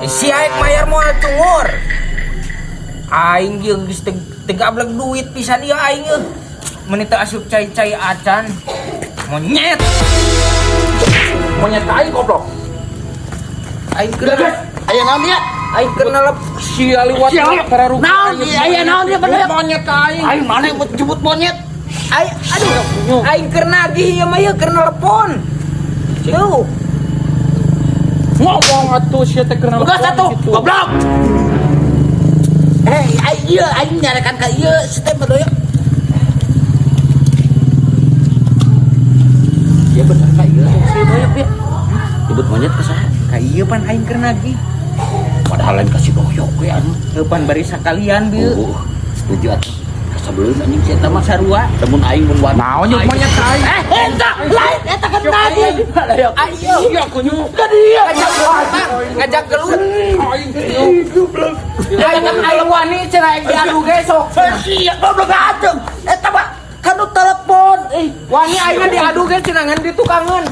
Si aek mayar moal cungur. Aing jeung geus teu teu gablek duit pisan ieu aing euy. Meuni teu asup cai-cai acan. Monyet. Monyet aing, goblok. Aing keur Aya naon dia? Aing keur nalep Sia liwat kararugi. Naon ieu? Aya naon dia bener? Monyet aing. Aing mana yang jemput monyet? Aing, aduh. Aing keur nagih ieu mah, ieu keur nelepon. Tuh. Ngomong atuh sia teh keur Geus atuh, gitu. Goblok. Eh, aing ieu aing nyarekan ka ieu si teh bedoyok. Ya bener ka ieu si doyok ya. Jemput monyet ke saha? Ka ieu pan aing keur nagih. Padahal lain kasih doyok we anu. Heuh, pan bari sakalian bieu. Oh, setuju atuh. Kasabeleun anjing si eta mah. Sarua. Lamun aing mun wani. Naon nyuk monyet ka aing? Eh, eta lain eta kan tadi. Ayo. Sia kunyuk. Ka dia. Ngajak gelut, Pak. Ngajak gelut. Aing kunyuk. Aing aing wani cenah aing diadu ge sok. Sia goblok atuh. Eta mah kanu telepon. Eh, Wani aing mah diadu ge cenah ngan ditukangeun.